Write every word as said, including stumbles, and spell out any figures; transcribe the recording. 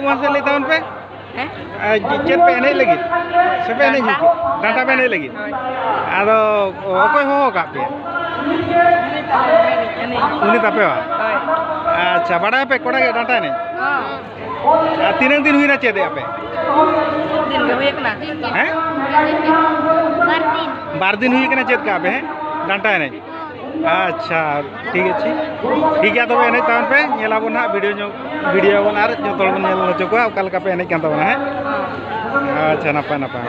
ᱢᱟᱥᱮ ᱞᱟᱹᱭ ᱛᱟᱵᱚᱱ ᱯᱮ᱾ ᱦᱮᱸ? ᱟᱨ ᱪᱮᱫ ᱯᱮ ᱮᱱᱮᱡ ᱞᱟᱹᱜᱤᱫ? ᱥᱮ ᱯᱮ ᱮᱱᱮᱡ ᱦᱤᱡᱩᱜ? ᱰᱟᱱᱴᱟ ᱯᱮ ᱮᱱᱮᱡ ᱞᱟᱹᱜᱤᱫ? ᱦᱳᱭ᱾ ᱟᱫᱚ ᱚᱠᱚᱭ ᱦᱚᱦᱚ ᱟᱠᱟᱫ ᱯᱮᱭᱟ? ᱮᱱᱮᱡ᱾ ᱩᱱᱤ ᱛᱟᱯᱮ ᱵᱟ? ᱦᱳᱭ᱾ ᱟᱪᱪᱷᱟ, ᱵᱟᱲᱟᱭ ᱯᱮ ᱠᱚᱲᱟ ᱜᱮ ᱰᱟᱱᱴᱟ ᱮᱱᱮᱡ? ᱦᱚᱸ᱾ ᱟᱨ ᱛᱤᱱᱟᱹᱜ ᱫᱤᱱ ᱦᱩᱭᱱᱟ ᱪᱮᱫ ᱮᱫ ᱟᱯᱮ? ᱫᱤᱱ ᱜᱮ ᱦᱩᱭ ᱟᱠᱟᱱᱟ᱾ ᱦᱮᱸ? ᱵᱟᱨ ᱫᱤᱱ᱾ ᱵᱟᱨ ᱫᱤᱱ ᱦᱩᱭ ᱟᱠᱟᱱᱟ ᱪᱮᱫ ᱠᱟᱜ ᱯᱮ, ᱦᱮᱸ? ᱰᱟᱱᱴᱟ ᱮᱱᱮᱡ? ᱟᱪᱪᱷᱟ, ᱴᱷᱤᱠ ᱟᱪᱷᱮ᱾ ᱴᱷᱤᱠ ᱜᱮᱭᱟ, ᱛᱚᱵᱮ ᱮᱱᱮᱡ ᱛᱟᱵᱚᱱ ᱯᱮ, ᱧᱮᱞ ᱟᱵᱚᱱ ᱦᱟᱸᱜ ᱵᱷᱤᱰᱤᱭᱳ ᱧᱚᱜ, ᱵᱷᱤᱰᱤᱭᱳ ᱟᱵᱚᱱ ᱟᱨ ᱡᱚᱛᱚ ᱦᱚᱲ ᱵᱚᱱ ᱧᱮᱞ ᱦᱚᱪᱚ ᱠᱚᱣᱟ ᱚᱠᱟ ᱞᱮᱠᱟ ᱯᱮ ᱮᱱᱮᱡ ᱠᱟᱱ ᱛᱟᱵᱚᱱᱟ, ᱦᱮᱸ? ᱟᱪᱪᱷᱟ, ᱱᱟᱯᱟᱭ ᱱᱟᱯᱟᱭ᱾